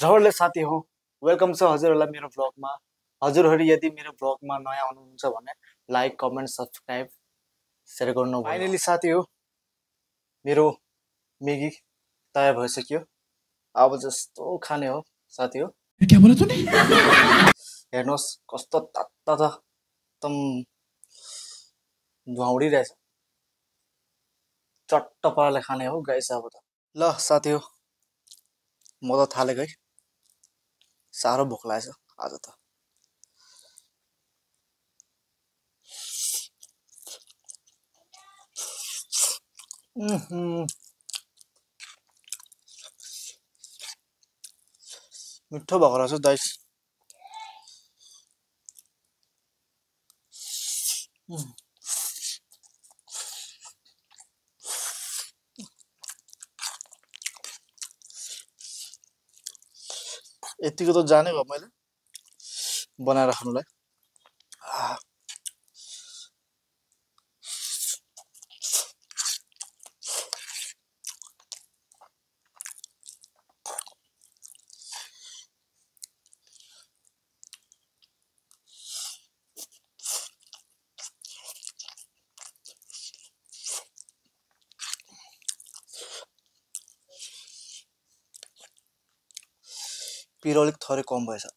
जहरले साथी हो वेलकम छ हजुरहरुलाई मेरो ब्लगमा। हजुरहरु यदि मेरो ब्लगमा नयाँ हुनुहुन्छ भने लाइक कमेन्ट सब्स्क्राइब शेयर गर्नु भयो। फाइनली साथी हो मेरो मेगी तयार भइसक्यो। अब जस्तो खाने हो साथी हो। क्या बोला तूने? हेर्नुस् कस्तो तातो छ एकदम धुवा उडिरहेछ। चट्ट पाराले खाने हो गाइस अब त। ल साथी हो म त थालेको है। साह्रो भोक लागेछ आज त। मिठो भएको रहेछ गाइस। यतिको त जाने भयो मैले बनाएर खानुलाई। पिरो अलिक थोरै कम भएछ।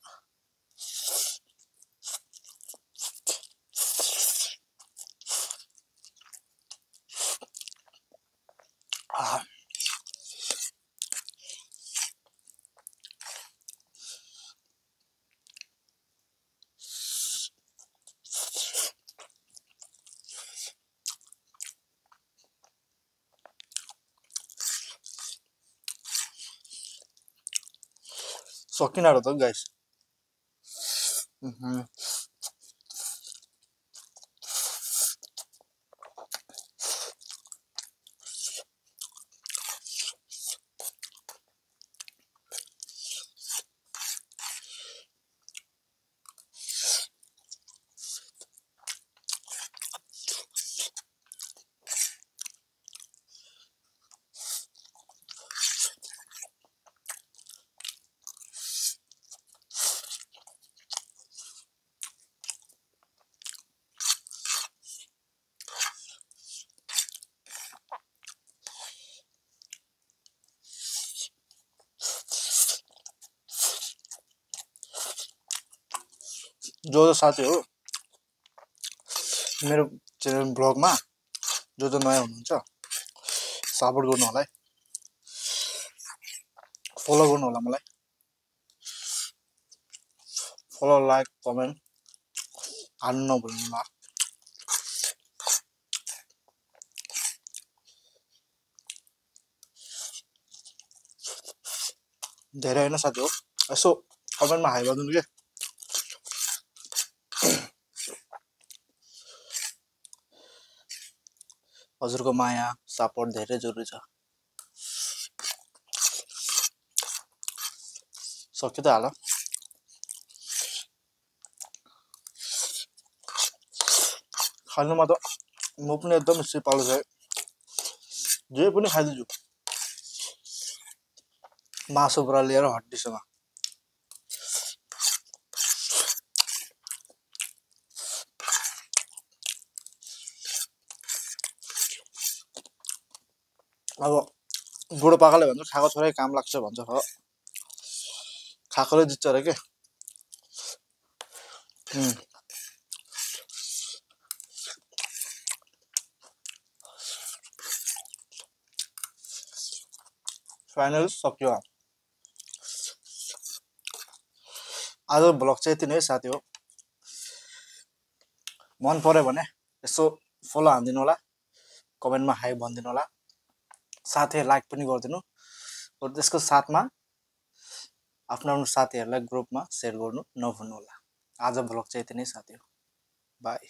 सकिन आँट्यो त गाइस। जो साथी हो मेरो च्यानल ब्लगमा जो नयाँ हुनुहुन्छ सपोर्ट गर्नु होला है। फलो गर्नु होला मलाई। फलो लाइक कमेन्ट हान्नु नभुल्नु होला। धेरै हैन साथी हो यसो कमेन्टमा हाई गरिदिनु के। हजुरको माया सपोर्ट धेरै जरुरी छ। सक्यो त हाल। खानुमा त म पनि एकदम सिपालु छ। जे पनि खाइदिन्छु। मासुबाट लिएर हड्डीसम्म। अब बुढोपाकाले भन्छ खाएको छोरै काम लाग्छ भन्छ हो। खाएकोले जित्छ अरे के। फाइनल सक्यो। आज ब्लग चाहिँ यति नै साथी हो। मन पर्यो भने यसो फलो हान्दिनु होला। कमेन्टमा हाई भनिदिनु होला। साथै लाइक पनि गरिदिनु। र त्यसको साथमा आफ्नो साथीहरुलाई ग्रुपमा शेयर गर्नु नभुल्नु होला। आज ब्लग चाहिँ यति नै साथी हो। बाइ।